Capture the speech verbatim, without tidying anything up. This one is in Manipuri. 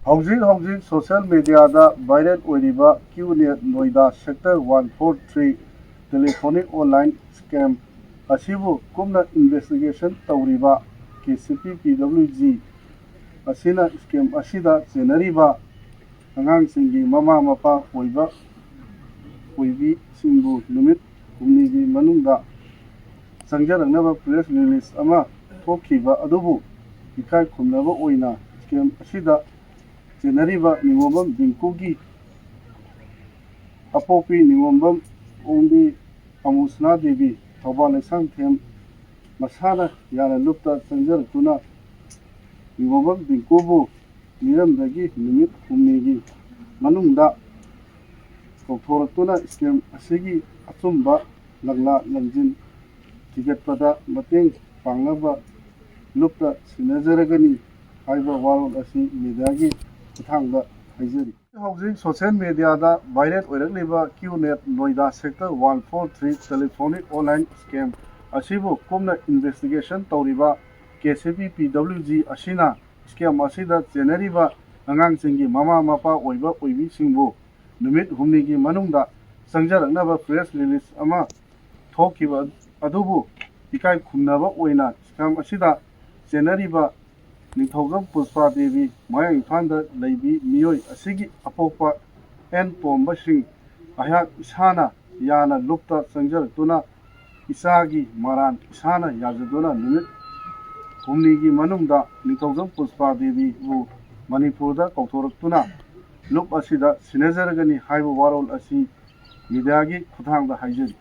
ꯍꯧꯖꯤꯛ ꯍꯧꯖꯤꯛ ꯁꯣꯁꯤꯌꯦꯜ ꯃꯦꯗꯤꯌꯥꯗ ꯚꯥꯏꯔꯦꯜ ꯑꯣꯏꯔꯤꯕ Q net Noida sector one four three telephonic online scam ꯑꯁꯤꯕꯨ ꯀꯨꯞꯅ ꯏꯟꯚꯦꯁꯇꯤꯒꯦꯁꯟ ꯇꯧꯔꯤꯕ K C P P W G ꯑꯁꯤꯅ ꯁ꯭ꯀꯦꯝ ꯑꯁꯤꯗ ꯆꯦꯟꯅꯔꯤꯕ ꯑꯉꯥꯡꯁꯤꯡꯒꯤ ꯃꯃꯥ ꯃꯄꯥ ꯑꯣꯏꯕ ꯑꯣꯏꯕꯤꯁꯤꯡꯕꯨ ꯅꯨꯃꯤꯠ ꯍꯨꯝꯅꯤꯒꯤ ꯃꯅꯨꯡꯗ ꯆꯪꯖꯔꯛꯅꯕ ꯄ꯭ꯔꯦꯁ ꯔꯤꯂꯤꯁ ꯑꯃ ꯊꯣꯛꯈꯤꯕ ꯑꯗꯨꯕꯨ ꯏꯀꯥꯏ ꯈꯨꯝꯅꯕ ꯑꯣꯏꯅ ꯁ꯭ꯀꯦꯝ ꯑꯁꯤꯗ ꯆꯦꯟꯅꯔꯤꯕ ꯅꯤꯉꯣꯝꯕꯝ ꯗꯤꯡꯀꯨꯒꯤ ꯑꯄꯣꯛꯄꯤ ꯅꯤꯉꯣꯝꯕꯝ ꯑꯣꯡꯕꯤ ꯑꯃꯨꯁꯅꯥ ꯗꯦꯕꯤ, ꯊꯧꯕꯥꯜ ꯂꯩꯁꯥꯡꯊꯦꯝ, ꯃꯁꯥꯅ ꯌꯥꯅ ꯂꯨꯞꯇ ꯆꯪꯖꯔꯛꯇꯨꯅ ꯅꯤꯉꯣꯝꯕꯝ ꯗꯤꯡꯀꯨꯕꯨ ꯃꯤꯔꯝꯗꯒꯤ ꯅꯨꯃꯤꯠ ꯍꯨꯝꯅꯤꯒꯤ ꯃꯅꯨꯡꯗ ꯀꯧꯊꯣꯔꯛꯇꯨꯅ ꯁ꯭ꯀꯦꯝ ꯑꯁꯤꯒꯤ ꯑꯆꯨꯝꯕ ꯂꯪꯂꯥ ꯂꯪꯖꯤꯟ ꯊꯤꯒꯠꯄꯗ ꯃꯇꯦꯡ ꯄꯥꯡꯅꯕ ꯂꯨꯞꯇ ꯁꯤꯟꯅꯖꯔꯒꯅꯤ ꯍꯥꯏꯕ ꯋꯥꯔꯣꯜ ꯑꯁꯤ ꯃꯤꯗꯤꯌꯥꯒꯤ ꯈꯨꯠꯊꯥꯡꯗ ꯍꯥꯏꯖꯔꯤ꯫ ꯍꯧꯖꯤꯛ ꯁꯣꯁꯤꯌꯦꯜ ꯃꯦꯗꯤꯌꯥꯗ ꯚꯥꯏꯔꯦꯜ ꯑꯣꯏꯔꯛꯂꯤꯕ Q net Noida sector one four three telephonic online scam ꯑꯁꯤꯕꯨ ꯀꯨꯞꯅ ꯏꯟꯚꯦꯁꯇꯤꯒꯦꯁꯟ ꯇꯧꯔꯤꯕ K C P P W G ꯑꯁꯤꯅ ꯁ꯭ꯀꯦꯝ ꯑꯁꯤꯗ ꯆꯦꯟꯅꯔꯤꯕ ꯑꯉꯥꯡꯁꯤꯡꯒꯤ ꯃꯃꯥ ꯃꯄꯥ ꯑꯣꯏꯕ ꯑꯣꯏꯕꯤꯁꯤꯡꯕꯨ ꯅꯨꯃꯤꯠ ꯍꯨꯝꯅꯤꯒꯤ ꯃꯅꯨꯡꯗ ꯆꯪꯖꯔꯛꯅꯕ ꯄ꯭ꯔꯦꯁ ꯔꯤꯂꯤꯁ ꯑꯃ ꯊꯣꯛꯈꯤꯕ ꯑꯗꯨꯕꯨ ꯏꯀꯥꯏ ꯈꯨꯝꯅꯕ ꯑꯣꯏꯅ ꯁ꯭ꯀꯦꯝ ꯑꯁꯤꯗ ꯆꯦꯟꯅꯔꯤꯕ ꯅꯤꯡꯊꯧꯖꯝ ꯄꯨꯁꯄꯥ ꯗꯦꯕꯤ, ꯃꯌꯥꯡ ꯏꯝꯐꯥꯜꯗ ꯂꯩꯕꯤ ꯃꯤꯑꯣꯏ ꯑꯁꯤꯒꯤ ꯑꯄꯣꯛꯄ ꯑꯦꯟ ꯇꯣꯝꯕꯁꯤꯡ ꯑꯩꯍꯥꯛ ꯏꯁꯥꯅ ꯌꯥꯅ ꯂꯨꯞꯇ ꯆꯪꯖꯔꯛꯇꯨꯅ ꯏꯆꯥꯒꯤ ꯃꯔꯥꯟ ꯏꯁꯥꯅ ꯌꯥꯖꯗꯨꯅ ꯅꯨꯃꯤꯠ ꯍꯨꯝꯅꯤꯒꯤ ꯃꯅꯨꯡꯗ ꯅꯤꯡꯊꯧꯖꯝ ꯄꯨꯁꯄꯥ ꯗꯦꯕꯤꯕꯨ ꯃꯅꯤꯄꯨꯔꯗ ꯀꯧꯊꯣꯔꯛꯇꯨꯅ ꯂꯨꯞ ꯑꯁꯤꯗ ꯁꯤꯟꯅꯖꯔꯒꯅꯤ ꯍꯥꯏꯕ ꯋꯥꯔꯣꯜ ꯑꯁꯤ ꯃꯤꯗꯤꯌꯥꯒꯤ ꯈꯨꯠꯊꯥꯡꯗ ꯍꯥꯏꯖꯔꯤ꯫